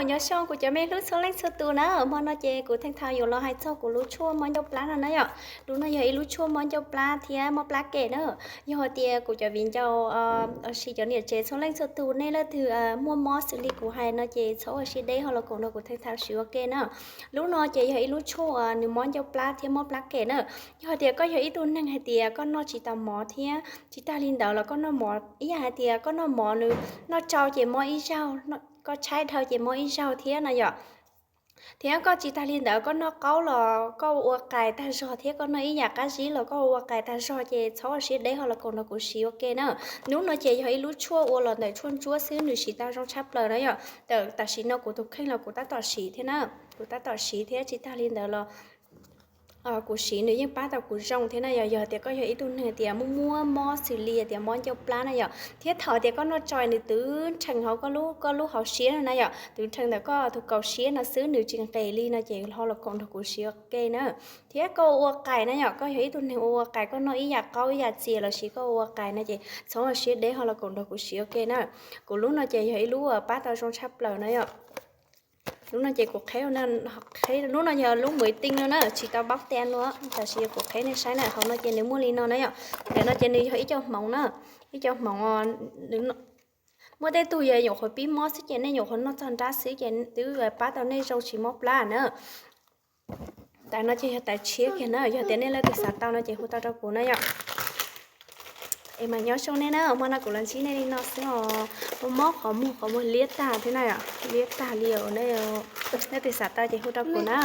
Nyob zoo kuv cov me hlub txhua leej txhua tus na, hmo no ces kuv theej thaum yuav los hais txog kuv lub tshuaj mob ncauj plab no na yom. Lub no yog ib lub tshuaj mob ncauj plab thiab mob plab kem na. Yog hais tias kuv cov viv ncaus, los sis cov niam tsev txhua leej txhua tus, nej leej twg muaj mob xws li kuv hais no ces txhob ua siab deb ho los koom nrog kuv theej thaum siv ua ke na. Lub no ces yog ib lub tshuaj nws mob ncauj plab thiab mob plab kem na. Yog hais tias koj yog ib tug neeg hais tias koj noj tsis tau mov thiab tsis tag li ntawd los koj noj mov ib yam hais tias koj noj mov nws noj tsau ces mob ib zaug, koj tshaib dhau ces mob ib zaug thiab no yom. Thiab koj tsis tag li ntawd koj noj qaub los koj ua qais tag zog thiab koj noj ib yam qab zib los koj ua qais tag zog ces txhob ua siab deb ho los koom nrog kuv siv ua ke na. Lub no ces yog ib lub tshuaj ua los ntawm tshuaj ntsuab xwb, nws siv tau zoo tshaj plaws na yom. Tam sim no kuv tus kheej los kuv tab tom siv thiab na, kuv tab tom siv thiab tsis tag li ntawd los kuv siv nws yeej pab tau kuv zoo thiab na yom. Yog tias koj yog ib tug neeg tias muaj muaj mob xws li tias mob ncauj plab na yom, thiab thaum tias koj noj tsau nws twv nrhees hauv koj lub, koj lub hauv siab no na yom, twv nrhees ntawm koj tus kaum siab no xwb nws tsis nqes li no ces ho los koom nrog kuv siv ua ke na. Thiab koj ua qais na yom, koj yog ib tug neeg ua ua qais, koj noj ib yam qaub ib yam txias los sis koj ua ua qais no ces txhob ua siab deb ho los koom nrog kuv siv ua ke na. Kuv lub no ces yog ib lub pab tau zoo tshaj plaws na yom. Lub no ces kuv qheb, lub no yog lub muv ib teej no na, tsis tau paub tes no, tab sis yog kuv qheb nej saib na, hauv no ces nws muaj li no na yom. Ntawm no ces nws yog ib co hmoov na, ib co hmoov. Muaj tej tug yog nyuam qhuav pib mob xwb ces nej nyuam qhuav noj txog nrab xwb ces twb pab tau nej zoo tsis mob plab na. Tais no ces yog tais tshiab kiag na, yog tias nej leej twg xav tau no ces hu tau rau kuv na yom. Es mas nyob zoo nej na, hmo no kuv los ntsib nej li no xwb os. Mob mob qhov muag, qhov muag liab tag thiab na yom, liab tag li os. Nej leej twg xav tau ces hu rau kuv na.